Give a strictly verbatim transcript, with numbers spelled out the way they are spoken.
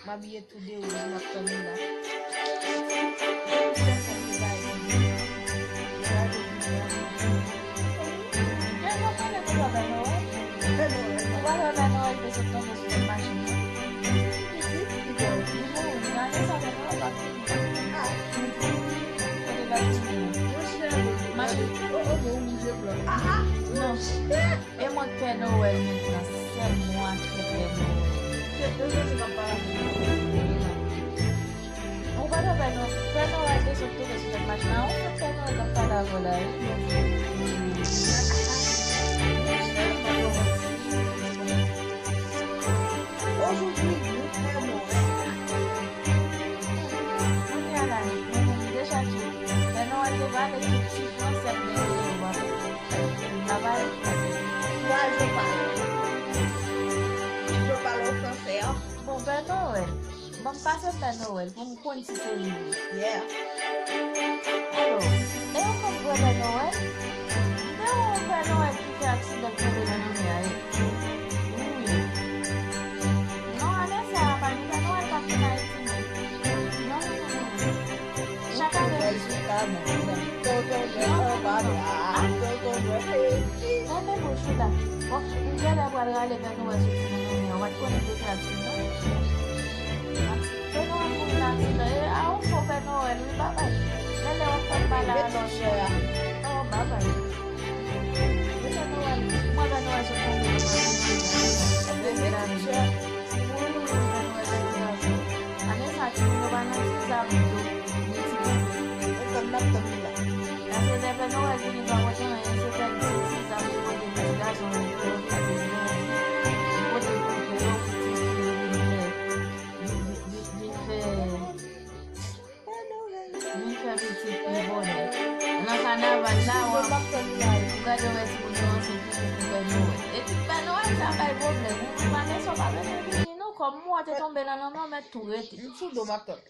M abiye tou de wouj, m ap tann li la. Ou pa wè Pè Nowèl te sot tonbe sou tèt machin nan? Li mouri, nan ane sa Pè Nowèl pa vini. Kote l ap vini an? Machin. Non. E mwen k Pè Nowèl mentnan, sèl mwen ki Pè Nowèl. Ou pa t wè Pè Nowèl, Pè Nowèl te sot tonbe sou tèt machin nan. Ou fè Pè Nowèl k ap pale avè w la, wi. Kounye a la, mwen menm, m deja di w, Pè Nowèl te pale tout ti fransè m te voye w a. Babay. Moi, je parle. Je parle au français, hein. Bon, Pè Nowèl. Ban m pase Pè Nowèl pou m konn si se li. Yeah. Alo, e ou konn vrè Pè Nowèl? M te wè yon Pè Nowèl ki fè aksidan tonbe nan lanmè a, e. Wi. Non, ane sa a, pa gen Pè Nowèl k ap vin Ayiti, non. Non, non, non, non, non. Chak ane. Tonton Jwèt anba bra, Tonton Jwèt. Tande bouch ou la. Bon, m genlè pral rale Pè Nowèl soti nan lanmè a. Ou pa t konnen l te fè aksidan? Pè Nowèl mouri nan aksidan. E, a, ou fò Pè Nowèl, wi, babay. Genlè w ap fè m pale alò. Oh, babay. Pè Nowèl, mwen Pè Nòl sot tonbe nan mwen. Wi, wi, wi, Pè Nòl sot tonbe nan mwen. Ane sa, timoun yo pa nan ti zam yo, ni ti poupou. E tann n ap tann li la. Paske lè Pè Nòl vini, pa pote anyen, se fè ti zam li pote pou ti gason yo, pou yo te vini, li pote poupou yo, pou ti fi yo vin fè, vin, vin, vin fè Vin fè pitit pi bonè. Nan kanaval la, w ap gade wè timoun yo ansent pitit pou Pè Nowèl. Epi Pè Nowèl sa bay pwoblèm. Ou pa gen sa, w pa bezwen vini non. Kòm mò te tonbe nan lanmè, w mèt tou rete. M sou do m ap tann.